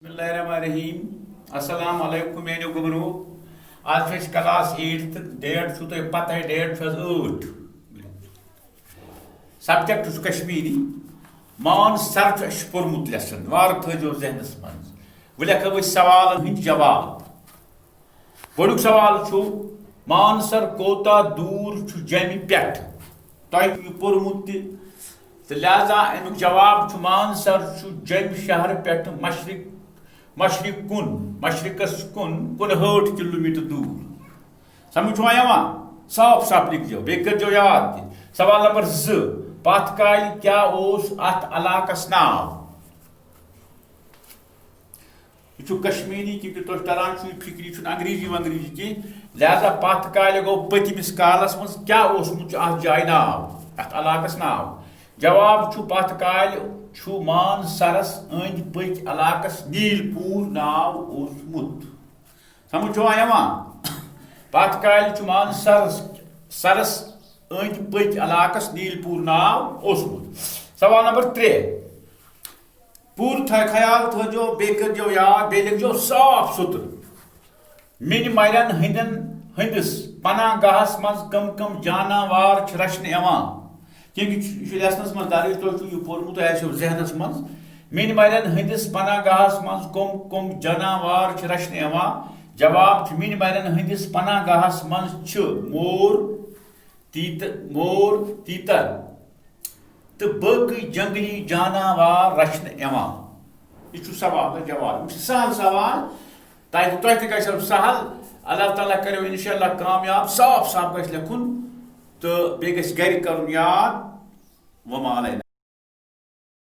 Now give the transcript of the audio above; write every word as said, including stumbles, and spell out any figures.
بسم اللہ الرحمن الرحیم۔ السلام علیکم میانیو گوٚبرو۔ آز چھُ اَسہِ کلاس ایٹتھ، ڈیٹ چھُو تۄہہِ پتہ، ڈیٹ چھُ آز ٲٹھ۔ سبجیکٹ چھُ کشمیری۔ مان سر چھُ اَسہِ پوٚرمُت لیسن، وارٕ تھٲیزیو ذہنس منٛز۔ وۄنۍ لیکھو أسۍ سوالن ہٕنٛدۍ جواب۔ گۄڈٕنیُک سوال چھُ، مانسر کوتاہ دوٗر چھُ جیٚمہِ پٮ۪ٹھ؟ تۄہہِ چھُ یہِ پوٚرمُت تہِ، تہٕ لہذا اَمیُک جواب چھُ، مانسر چھُ جیٚمہِ شہرٕ پٮ۪ٹھ مشرق، مشرق کُن، مشرقس کُن کُنہٲٹھ کلوٗمیٹر دوٗر۔ سمجھ چھُوا یِوان؟ صاف صاف لیکھزیو، بیٚیہِ کٔرزیو یاد تہِ۔ سوال نمبر زٕ، پتھ کالہِ کیٛاہ اوس اتھ علاقس ناو؟ یہِ چھُ کشمیری، کیونکہ تۄہہِ تران چھُ یہِ فکر، یہِ چھُنہٕ انگریزی ونگریزی کینٛہہ، لہذا پتھ کالہِ گوٚو پٔتمِس کالس منٛز کیٛاہ اوسمُت چھُ اتھ جایہِ ناو، اتھ علاقس ناو؟ جواب چھُ، پتھ کالہِ چھُ مان سرس أنٛدۍ پٔکۍ علاقس نیل پوٗر ناو اوسمُت۔ سمجھ چھُوا یِوان؟ پتھ کالہِ چھُ مان سرس، سرس أنٛدۍ پٔکۍ علاقس نیل پوٗر ناو اوسمُت۔ سوال نمبر ترٛےٚ، پوٗرٕ تھٲے خیال تھٲیزیو، بیٚیہِ کٔرزیو یاد، بیٚیہِ لیکھزیو صاف سُتھرٕ۔ مِنہِ مرٮ۪ن ہٕنٛدٮ۪ن، ہٕنٛدِس پناہ گاہس منٛز کم کم جاناوار چھِ رچھنہٕ یِوان؟ کیونکہ یہِ چھُ، یہِ چھُ لیسنس منٛز درٕج، تۄہہِ چھُو یہِ پوٚرمُت، تۄہہِ آسیو ذہنس منٛز۔ مِنہِ مرٮ۪ن ہٕنٛدِس پناہ گاہس منٛز کم کم جاناوار چھِ رچھنہٕ یِوان؟ جواب چھُ، مِنہِ مرٮ۪ن ہٕنٛدِس پناہ گاہس منٛز چھِ مور، تیٖتر، مور، تیٖتر تہٕ باقٕے جنگلی جاناوار رچھنہٕ یِوان۔ یہِ چھُ سوال تہٕ جواب۔ یِم چھِ سہل سوال، تاکہِ تۄہہِ تہِ گژھیو سہل۔ اللہ تعالیٰ کٔرِو انشاءاللہ کامیاب، صاف صاف گژھِ لیکھُن تہٕ بیٚیہِ گژھِ گرِ کرُن یاد۔ وما علینا۔